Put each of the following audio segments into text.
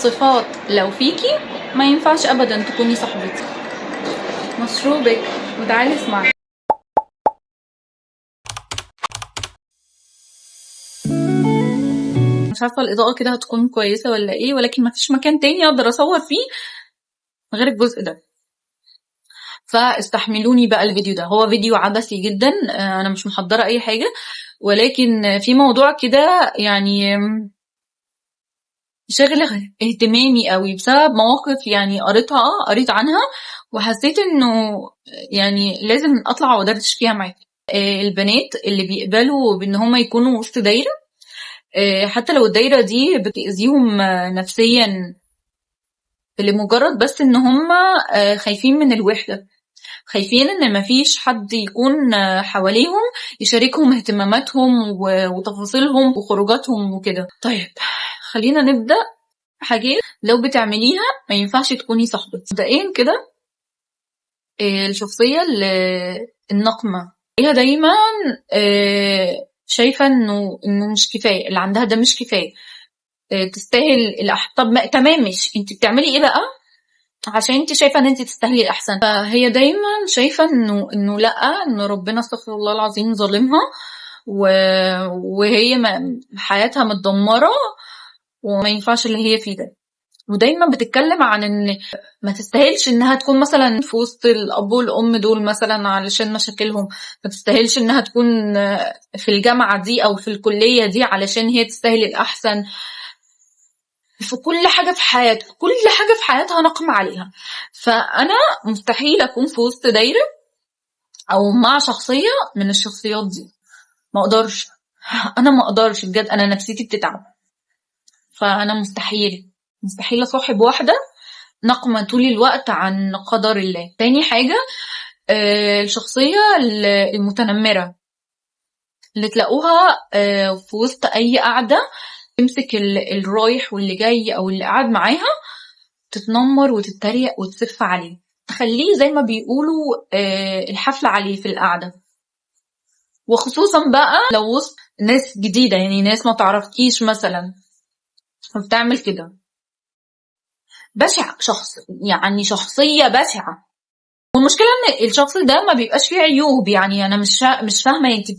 صفات لو فيكي ما ينفعش ابدا تكوني صاحبتي. مشروبك وتعالي اسمعي. مش عارفه الاضاءة كده هتكون كويسة ولا ايه، ولكن ما فيش مكان تاني اقدر اصور فيه غير الجزء ده، فاستحملوني بقى. الفيديو ده هو فيديو عبثي جدا، انا مش محضرة اي حاجة، ولكن في موضوع كده يعني شاغل اهتمامي قوي بسبب مواقف يعني قريت عنها وحسيت انه يعني لازم اطلع وادردش فيها معاكم. البنات اللي بيقبلوا بان هم يكونوا وسط دايرة، حتى لو الدايرة دي بتاذيهم نفسيا لمجرد بس ان هم خايفين من الوحدة، خايفين ان مفيش حد يكون حواليهم يشاركهم اهتماماتهم وتفاصيلهم وخروجاتهم وكده. طيب خلينا نبدا حاجات لو بتعمليها ما ينفعش تكوني صاحبتي. مبدئيا كده الشخصية النقمة هي دايما شايفه انه مش كفاية، اللي عندها ده مش كفاية، تستاهل. طب تمام ماشي، انت بتعملي ايه بقى عشان انت شايفه ان انت تستاهلي الاحسن؟ فهي دايما شايفه انه لا، انه ربنا استغفر الله العظيم ظالمها وهي حياتها متدمره وما ينفعش اللي هي فيه ده. ودايما بتتكلم عن ان ما تستاهلش انها تكون مثلا في وسط الاب والام دول مثلا علشان مشاكلهم، ما تستاهلش انها تكون في الجامعة دي او في الكلية دي علشان هي تستاهل الاحسن. في كل حاجة في حياتها، كل حاجة في حياتها نقم عليها. فانا مستحيل اكون في وسط دايرة او مع شخصية من الشخصيات دي، ما اقدرش، انا ما اقدرش بجد، انا نفسيتي بتتعب. فانا مستحيل اصاحب واحدة نقمه طول الوقت عن قدر الله. تاني حاجة الشخصية المتنمره اللي تلاقوها في وسط اي قعدة تمسك الرايح واللي جاي او اللي قاعد معاها تتنمر وتتريق وتسف عليه، تخليه زي ما بيقولوا الحفلة عليه في القعدة. وخصوصا بقى لو وسط ناس جديدة، يعني ناس ما تعرفكيش مثلا، فبتعمل كده. بشع شخص، يعني شخصية بشعة. والمشكلة ان الشخص ده ما بيبقاش فيه عيوب، يعني انا مش فاهمه انت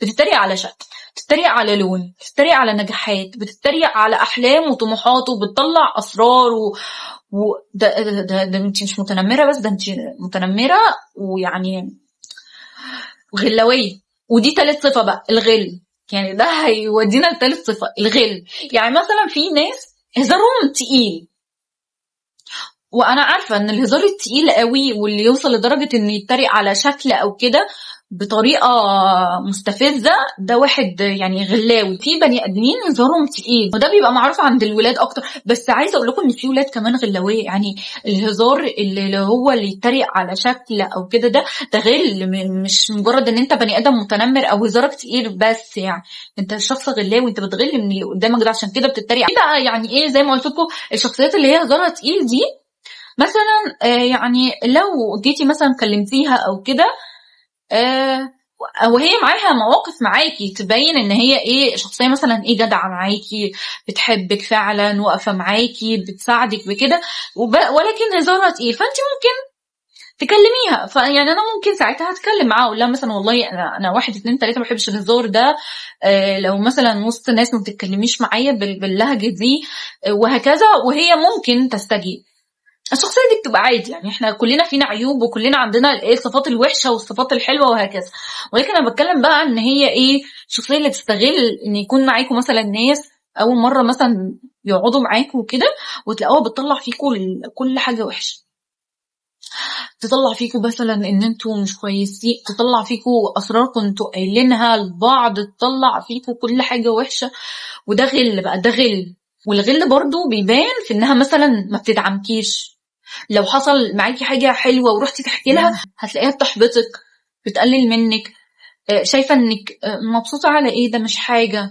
بتتريق على شكل، بتتريق على لون، بتتريق على نجاحات، بتتريق على احلام وطموحاته، بتطلع اسرار و ده ده ده, ده انت مش متنمره بس، ده انت متنمره ويعني غلاويه. ودي تالت صفة بقى، الغل. يعني ده هيودينا لتالت صفة، الغل. يعني مثلا في ناس هزارهم تقيل، وانا عارفه ان الهزار التقيل قوي واللي يوصل لدرجة انه يتريق على شكل او كده بطريقة مستفزة، ده واحد يعني غلاوي. في بني ادمين هزارهم تقيل، وده بيبقى معروف عند الولاد اكتر، بس عايزه اقول لكم ان في ولاد كمان غلاويه. يعني الهزار اللي هو اللي يتريق على شكل او كده، ده غل، مش مجرد ان انت بني ادم متنمر او هزارك تقيل بس، يعني انت شخص غلاوي، انت بتغل من اللي قدامك ده، عشان كده بتتريق بقى. يعني ايه زي ما قلت لكم الشخصيات اللي هي هزارها تقيل دي، مثلا يعني لو جيتي مثلا كلمتيها او كده، وهي معاها مواقف معاكي تبين ان هي ايه، شخصية مثلا ايه جدعه معاكي، بتحبك فعلا، واقفة معاكي، بتساعدك بكده، ولكن هزارها تقيل، فانت ممكن تكلميها. فيعني انا ممكن ساعتها هتكلم معاها اقول لها مثلا والله انا 1 2 3 ما بحبش الهزار ده، لو مثلا وسط ناس ما بتتكلميش معايا باللهجة دي، وهكذا، وهي ممكن تستجيب. الشخصية دي بتبقى عادي، يعني احنا كلنا فينا عيوب وكلنا عندنا الصفات الوحشة والصفات الحلوة وهكذا، ولكن انا بتكلم بقى ان هي ايه الشخصية اللي تستغل ان يكون معاكم مثلا ناس اول مرة مثلا يقعدوا معاكم وكده، وتلاقوها بتطلع فيكم كل حاجة وحشة، تطلع فيكم مثلا ان انتوا مش كويسين، تطلع فيكم اسراركم انتوا قايلينها لبعض، تطلع فيكم كل حاجة وحشة. وده غل بقى، ده غل. والغل برضو بيبان في انها مثلا ما بتدعمكيش، لو حصل معاكي حاجة حلوة ورحتي تحكي لها هتلاقيها بتحبطك، بتقلل منك، شايفه انك مبسوطة على ايه، ده مش حاجة.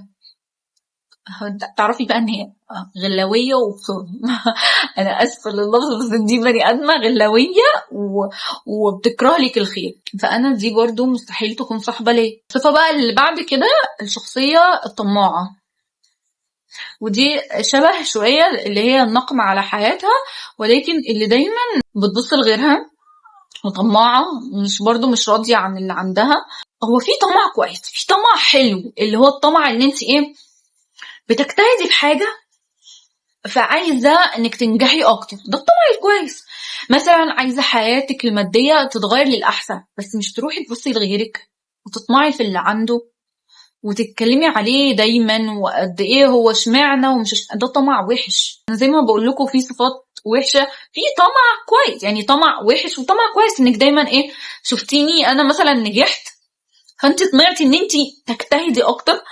تعرفي بقى ان هي غلاويه انا اسفه لللفظ، بس دي بني ادمه غلاويه وبتكره لك الخير. فانا دي برضو مستحيل تكون صاحبه ليا. الصفة بقى اللي بعد كده الشخصية الطماعه. ودي شبه شوية اللي هي النقمة على حياتها، ولكن اللي دايما بتبص لغيرها وطماعة، مش برضو مش راضية عن اللي عندها. هو في طمع كويس، في طمع حلو، اللي هو الطمع ان انت ايه بتجتهدي في حاجة فعايزة انك تنجحي اكتر، ده الطمع الكويس. مثلا عايزة حياتك المادية تتغير للأحسن، بس مش تروحي تبصي لغيرك وتطمعي في اللي عنده وتتكلمي عليه دايما وقد ايه هو اشمعنى ومش ده طمع وحش. زي ما بقول لكم في صفات وحشة، في طمع كويس، يعني طمع وحش وطمع كويس، انك دايما ايه شفتيني انا مثلا نجحت فانت طمعتي ان انت تجتهدي اكتر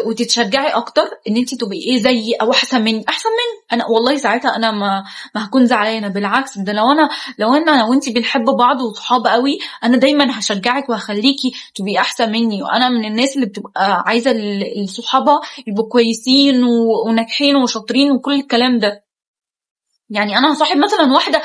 وتتشجعي اكتر ان انت تبقي ايه زيي او احسن مني، احسن مني انا. والله ساعتها انا ما هكون زعلانة، بالعكس ده لو انا وانت بنحب بعض وصحاب قوي انا دايما هشجعك وهخليكي تبقي احسن مني. وانا من الناس اللي بتبقى عايزه الصحابة يبقوا كويسين وناجحين وشاطرين وكل الكلام ده. يعني انا هصاحب مثلا واحدة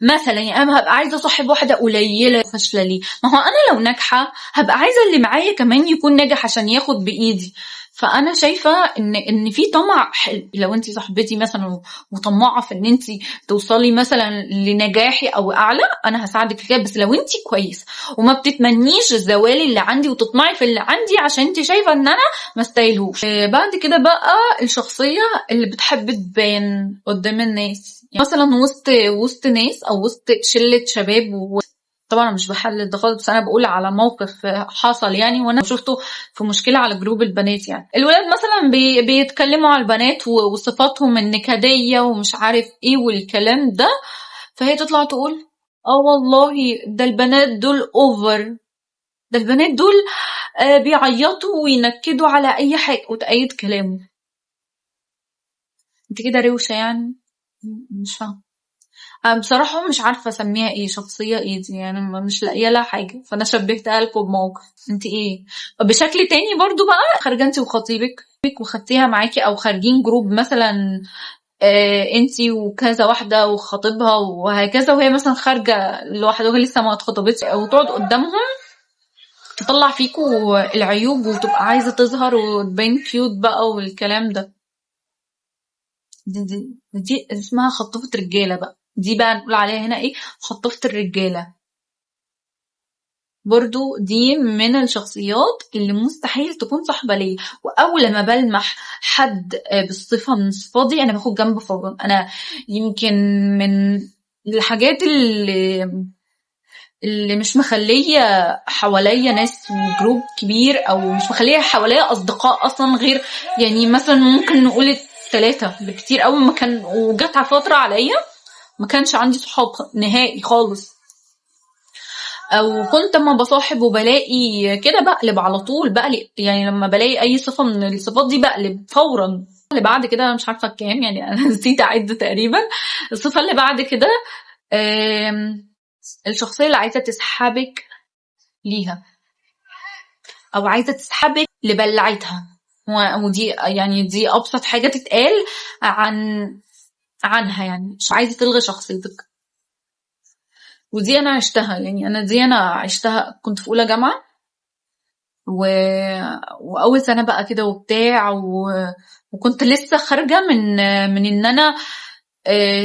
مثلا، يعني انا هبقى عايزه اصاحب واحدة قليله فاشلة ليه؟ ما هو انا لو ناجحة هبقى عايزه اللي معايا كمان يكون ناجح عشان ياخد بايدي. فانا شايفه ان في طمع حلو، لو انت صاحبتي مثلا وطماعه في ان انت توصلي مثلا لنجاحي او اعلى انا هساعدك في كده، بس لو انت كويس وما بتتمنيش الزوال اللي عندي وتطمعي في اللي عندي عشان انت شايفه ان انا ما استاهلهوش. بعد كده بقى الشخصية اللي بتحب تبان قدام الناس، يعني مثلا وسط ناس او وسط شله شباب طبعا انا مش بحلل ده خالص، بس انا بقول على موقف حصل يعني وانا شفته في مشكلة على group البنات. يعني الولاد مثلا بيتكلموا على البنات وصفاتهم النكديه ومش عارف ايه والكلام ده، فهي تطلع تقول اه والله ده البنات دول over، ده البنات دول بيعيطوا وينكدوا على اي حاجة، وتأيد كلامه. انت كده روشه يعني، مش فاهمه انا بصراحة، مش عارفه اسميها ايه، شخصية ايه دي يعني، مش لاقيه لها حاجة، فانا شبهتها لكم بموقف. انت ايه بشكل تاني برضو بقى، خارجه انت وخطيبك وخدتيها معاكي، او خارجين group مثلا انت وكذا واحدة وخطيبها وهكذا، وهي مثلا خارجه لوحدها وهي لسه ما اتخطبتش، وتقعد قدامهم تطلع فيكوا العيوب وتبقى عايزه تظهر وتبين cute بقى والكلام ده. دي اسمها خطافه رجاله بقى، دي بقى نقول عليها هنا ايه، خطافة الرجالة. برضو دي من الشخصيات اللي مستحيل تكون صاحبة ليا، واول ما بلمح حد بالصفة من الصفات دي انا باخد جنب فورا. انا يمكن من الحاجات اللي مش مخلية حواليا ناس وجروب كبير، او مش مخلية حواليا اصدقاء اصلا، غير يعني مثلا ممكن نقول 3 بكتير قوي. ما كان، وجت على فترة عليا ما كانش عندي صحاب نهائي خالص، او كنت اما بصاحب وبلاقي كده بقلب على طول، بقلب يعني لما بلاقي اي صفة من الصفات دي بقلب فورا. اللي بعد كده انا مش عارفه كام يعني، انا نسيت اعد تقريبا. الصفة اللي بعد كده الشخصية اللي عايزه تسحبك ليها، او عايزه تسحبك لبلعتها، ودي يعني دي ابسط حاجة تتقال عنها، يعني مش عايزه تلغي شخصيتك. ودي انا عشتها، يعني انا دي انا عشتها، كنت في اولى جامعه واول سنة بقى كده وبتاع وكنت لسه خارجه من ان انا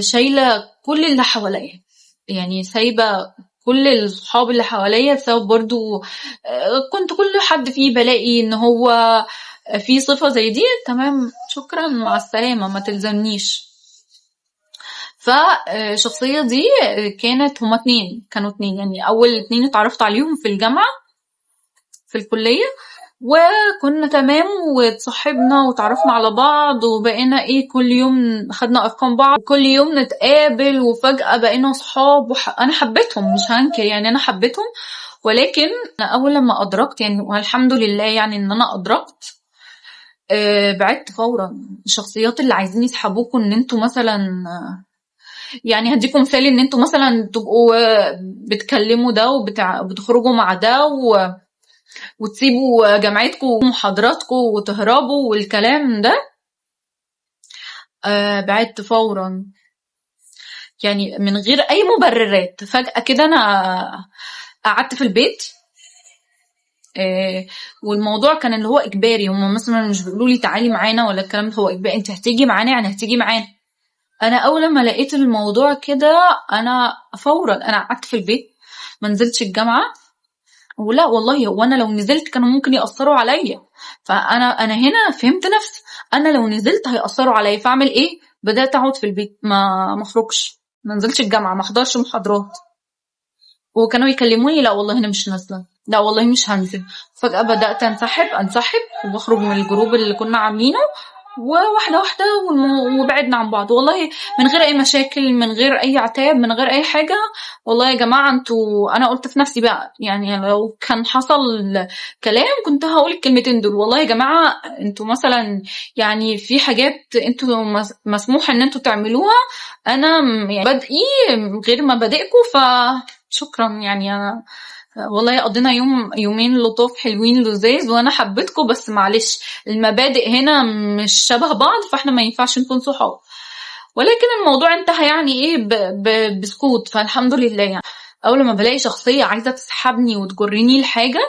شايله كل اللي حواليا، يعني سايبه كل الصحاب اللي حواليا بسبب برضو كنت كل حد فيه بلاقي ان هو في صفة زي دي، تمام شكرا مع السلامة ما تلزمنيش. فالشخصية دي كانت هما اتنين، كانوا اتنين يعني، أول اتنين اتعرفت عليهم في الجامعة في الكلية، وكنا تمام واتصاحبنا وتعرفنا على بعض، وبقينا ايه كل يوم خدنا ارقام بعض وكل يوم نتقابل، وفجأة بقينا صحاب. انا حبيتهم مش هنكر يعني، انا حبيتهم، ولكن أنا اول لما ادركت يعني، والحمد لله يعني ان انا ادركت، بعدت فورا. الشخصيات اللي عايزين يسحبوكوا ان انتوا مثلا، يعني هديكم مثال، ان انتوا مثلا تبقوا بتكلموا ده وبتخرجوا مع ده وتسيبوا جامعتكم ومحاضراتكم وتهربوا والكلام ده، بعدت فورا يعني من غير اي مبررات. فجأة كده انا قعدت في البيت، والموضوع كان اللي هو اجباري، هم مثلا مش بيقولوا لي تعالي معانا ولا الكلام ده، هو اجباري انت هتيجي معانا يعني هتيجي معانا. انا اول ما لقيت الموضوع كده انا فورا انا قعدت في البيت، ما نزلتش الجامعة. ولا والله هو انا لو نزلت كانوا ممكن ياثروا عليا، فانا هنا فهمت نفسي، انا لو نزلت هيأثروا عليا، فاعمل ايه؟ بدات اقعد في البيت، ما اخرجش، ما نزلتش الجامعة، ما احضرش محاضرات. وكانوا يكلموني لا والله انا مش نازله، لا والله مش هنزل. فجاة بدات انسحب وبخرج من ال group اللي كنا عاملينه، وواحدة واحدة وبعدنا عن بعض، والله من غير اي مشاكل، من غير اي عتاب، من غير اي حاجة. والله يا جماعة انتوا، انا قلت في نفسي بقى يعني لو كان حصل كلام كنت هقول الكلمتين دول، والله يا جماعة انتوا مثلا يعني في حاجات انتوا مسموح ان انتوا تعملوها، انا يعني بادئي غير مبادئكم، فشكرا. يعني انا والله قضينا يوم يومين لطاف حلوين لذاذ وانا حبيتكم، بس معلش المبادئ هنا مش شبه بعض، فاحنا ما ينفعش نكون صحاب. ولكن الموضوع انتهى يعني ايه بسكوت، فالحمد لله. يعني اول ما بلاقي شخصية عايزة تسحبني وتجرني لحاجة،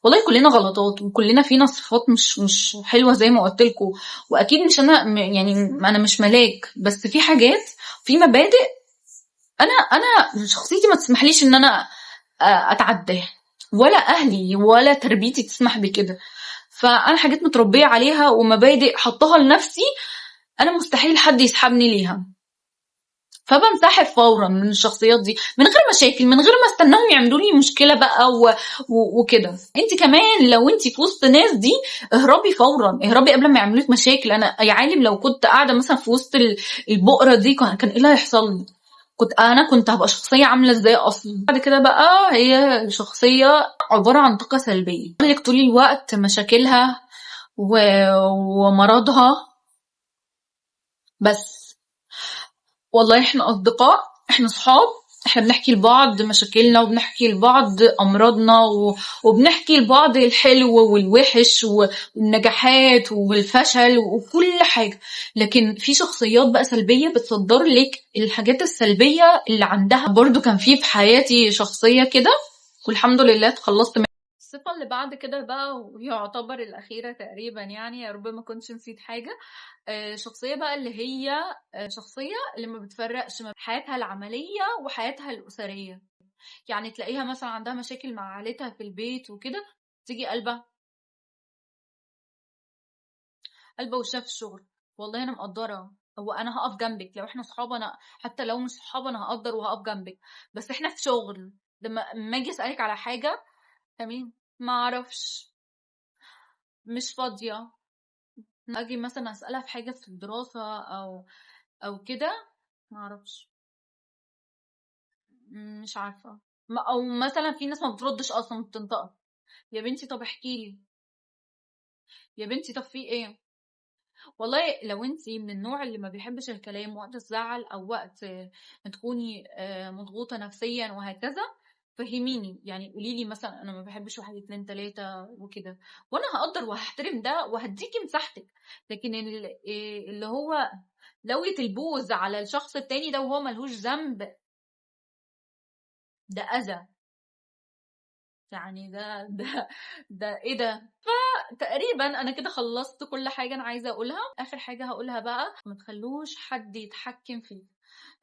والله كلنا غلطات وكلنا فينا صفات مش حلوة زي ما قلت لكم، واكيد مش انا يعني انا مش ملاك، بس في حاجات في مبادئ انا شخصيتي ما تسمحليش ان انا اتعداها، ولا اهلي ولا تربيتي تسمح بكده. فانا حاجات متربيه عليها ومبادئ حطها لنفسي، انا مستحيل حد يسحبني ليها، فبنسحب فورا من الشخصيات دي من غير مشاكل، من غير ما استناهم يعملوا لي مشكلة بقى وكده. انت كمان لو انت في وسط ناس دي اهربي فورا، اهربي قبل ما يعملوا لك مشاكل. انا يا عالم لو كنت قاعدة مثلا في وسط البؤره دي كان ايه اللي هيحصل لي؟ كنت هبقى شخصية عامله ازاي اصلا؟ بعد كده بقى هي شخصية عبارة عن طاقة سلبية، لك طول الوقت مشاكلها ومرضها. بس والله احنا اصدقاء، احنا صحاب، احنا بنحكي لبعض مشاكلنا وبنحكي لبعض امراضنا وبنحكي لبعض الحلو والوحش والنجاحات والفشل وكل حاجة. لكن في شخصيات بقى سلبية بتصدر لك الحاجات السلبية اللي عندها. برضو كان في حياتي شخصية كده، والحمد لله اتخلصت منها. الصفة اللي بعد كده بقى ويعتبر الأخيرة تقريبا، يعني يا رب ما كنتش نسيت حاجة، شخصية بقى اللي هي شخصية اللي ما بتفرقش ما حياتها العملية وحياتها الأسرية. يعني تلاقيها مثلا عندها مشاكل مع عائلتها في البيت وكده، تيجي قلبها وشها في الشغل، والله أنا مقدرة، هو أنا هقف جنبك لو إحنا صحاب، أنا حتى لو مش صحاب أنا هقدر وهقف جنبك، بس إحنا في شغل، لما أجي أسألك على حاجة تمام ما أعرفش، مش فاضية، أجي مثلا أسألها في حاجة في الدراسة أو كده ما أعرفش، مش عارفة، أو مثلا في ناس ما بتردش أصلا، بتنطق يا بنتي طب احكيلي، يا بنتي طب في إيه. والله لو انتي من النوع اللي ما بيحبش الكلام وقت الزعل أو وقت ما تكوني مضغوطة نفسيا وهكذا، فهميني، يعني قولي لي مثلا انا ما بحبش 1 2 3 وكده، وانا هقدر وهحترم ده وهديكي مساحتك. لكن اللي هو لوية البوز على الشخص التاني ده وهو ملهوش ذنب، ده اذى، يعني ده ده ده ايه ده. فتقريبا انا كده خلصت كل حاجة انا عايزه اقولها. اخر حاجة هقولها بقى، ما تخلوش حد يتحكم فيكم،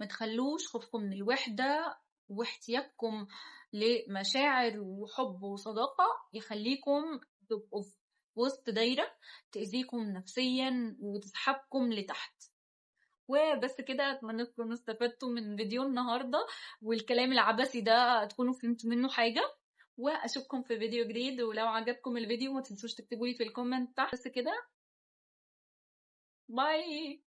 ما تخلوش خوفكم من الوحدة واحتياجكم لمشاعر وحب وصداقة يخليكم تبقوا في وسط دايرة تأذيكم نفسيا وتسحبكم لتحت. وبس كده، اتمنى تكونوا استفدتوا من فيديو النهاردة والكلام العبثي ده تكونوا فهمتوا منه حاجة، واشوفكم في فيديو جديد. ولو عجبكم الفيديو ما تنسوش تكتبوا لي في ال comment تحت. بس كده، bye.